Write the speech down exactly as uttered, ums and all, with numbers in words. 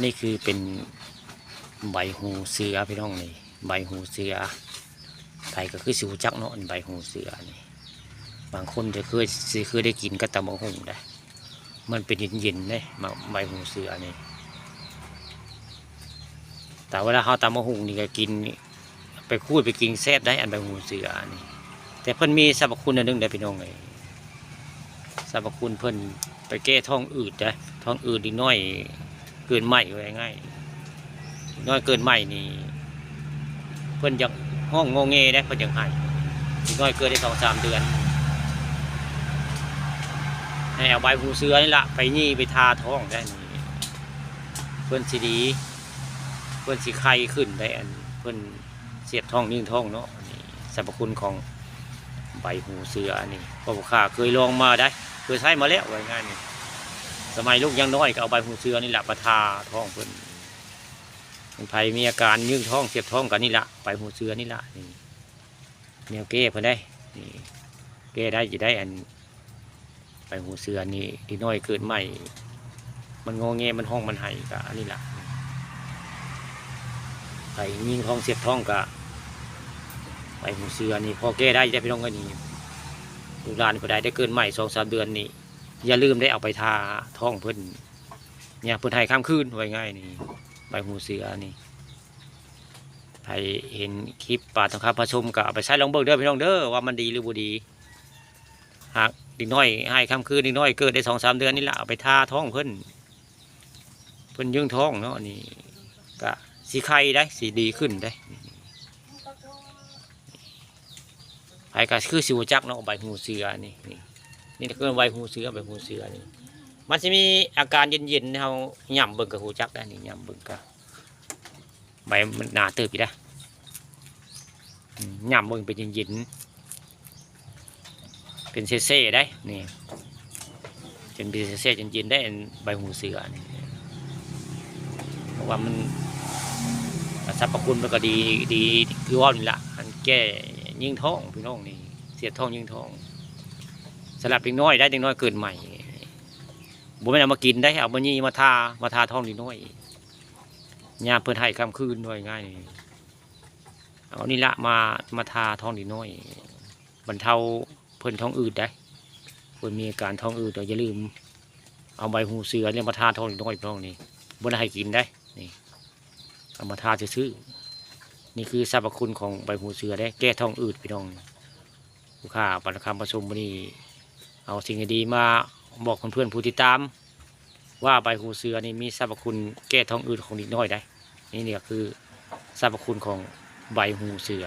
นี่คือเป็นใบหูเสือพี่น้องนี่ ใบหูเสือ ไผก็คือสิฮู้จักเนาะ อันใบหูเสือนี่ บางคนจะเคย สิเคยได้กินกับตำบักหุ่งได้ มันเป็นเย็นๆเด้ มา ใบหูเสือนี่ แต่เวลาเฮาตำบักหุ่งนี่ก็กิน ไปขูดไปกินแซ่บได้ อันใบหูเสือนี่ แต่เพิ่นมีสรรพคุณอันหนึ่งได้พี่น้องเอ้ย สรรพคุณเพิ่นไปแก้ท้องอืดนะ ท้องอืดเด็กน้อยเกิดใหม่ว่าง่าย เด็กน้อยเกิดใหม่นี่ เพิ่นอยากฮ้องงอแงได้ เพิ่นอยากไห้ เด็กน้อยเกิดได้สองสามเดือน ให้เอาใบหูเสือนี่ละไปยี่ไปทาท้องได้นี่ เพิ่นสิดี เพิ่นสิไข่ขึ้นได้ อันเพิ่นเสียดท้องยืงท้องเนาะ อันนี้สรรพคุณของใบหูเสืออันนี้ เพราะว่าข้าเคยลองมาได้ เคยใช้มาแล้วว่าง่ายนี่ สมัยลูกยังน้อยก็เอาใบหูเสือนี่แหละมาทาท้องเพิ่น มันไผมีอาการยืงท้องเสียดท้องกันนี่ละ ใบหูเสือนี่ละนี่ แนวแก้เพิ่นได้นี่ แก้ได้จะได้อัน ใบหูเสือนี่เด็กน้อยเกิดใหม่ มันงอแง มันฮ้อง มันไห้ก็อันนี้ล่ะ ไผยืงท้องเสียดท้องก็ ใบหูเสือนี่พอแก้ได้เด้อพี่น้องเอ้ยนี่ ลูกหลานผู้ใดได้เกิดใหม่สองสามเดือนนี่ อย่าลืมได้เอาไปทาท้องเพิ่น เนี่ยเพิ่นไห้ค้างคืนว่าง่ายนี่ ใบหูเสือนี่ ไผเห็นคลิปป่าทองคำผสมก็เอาไปใช้ลองเบิ่งเด้อพี่น้องเด้อ ว่ามันดีหรือบ่ดี หากเด็กน้อยไห้ค้างคืน เด็กน้อยเกิดได้สองสามเดือนนี่ละ เอาไปทาท้องเพิ่น เพิ่นยืงท้องเนาะ อันนี้ก็สิไข่ได้ สิดีขึ้นได้ ไผก็คือสิฮู้จักเนาะ ใบหูเสือนี่ นี่ นี่คือใบหูเสือ ใบหูเสือนี่ มันสิมีอาการเย็นๆ เฮาหย่ำเบิ่งก็ฮู้จักได้นี่ หย่ำเบิ่งก็ ใบมันหนาเติบอยู่นะ อืม หย่ำเบิ่งเป็นเย็นๆ เป็นเซ่ๆได้นี่ เป็นเซ่ๆ เย็นๆ ได้ อันใบหูเสือนี่ เพราะว่ามัน สรรพคุณมันก็ดี ดีคือว่านี่ละ อันแก้ยืงท้องพี่น้องนี่ เสียดท้องยืงท้อง สำหรับเด็กน้อยได้ เด็กน้อยเกิดใหม่ บ่แม่นเอามากินได้ เอามายี่มาทา มาทาท้องเด็กน้อย ยามเพิ่นไห้ค้างคืนว่าง่าย เอานี่ละมา มาทาท้องเด็กน้อย บรรเทาเพิ่นท้องอืดได้ เพิ่นมีอาการท้องอืด ก็อย่าลืม เอาใบหูเสือเนี่ยมาทาท้องเด็กน้อยพี่น้องนี่ บ่ได้ให้กินได้ นี่ เอามาทาซื่อๆ นี่คือสรรพคุณของใบหูเสือเด้ แก้ท้องอืดพี่น้อง ลูกค้าป่าทองคำผสมมื้อนี้ เอาสิ่งดีๆ มาบอกเพื่อนๆ ผู้ติดตาม ว่าใบหูเสือนี่มีสรรพคุณแก้ท้องอืดของเด็กน้อยได้ นี่ นี่ก็คือสรรพคุณของใบหูเสือ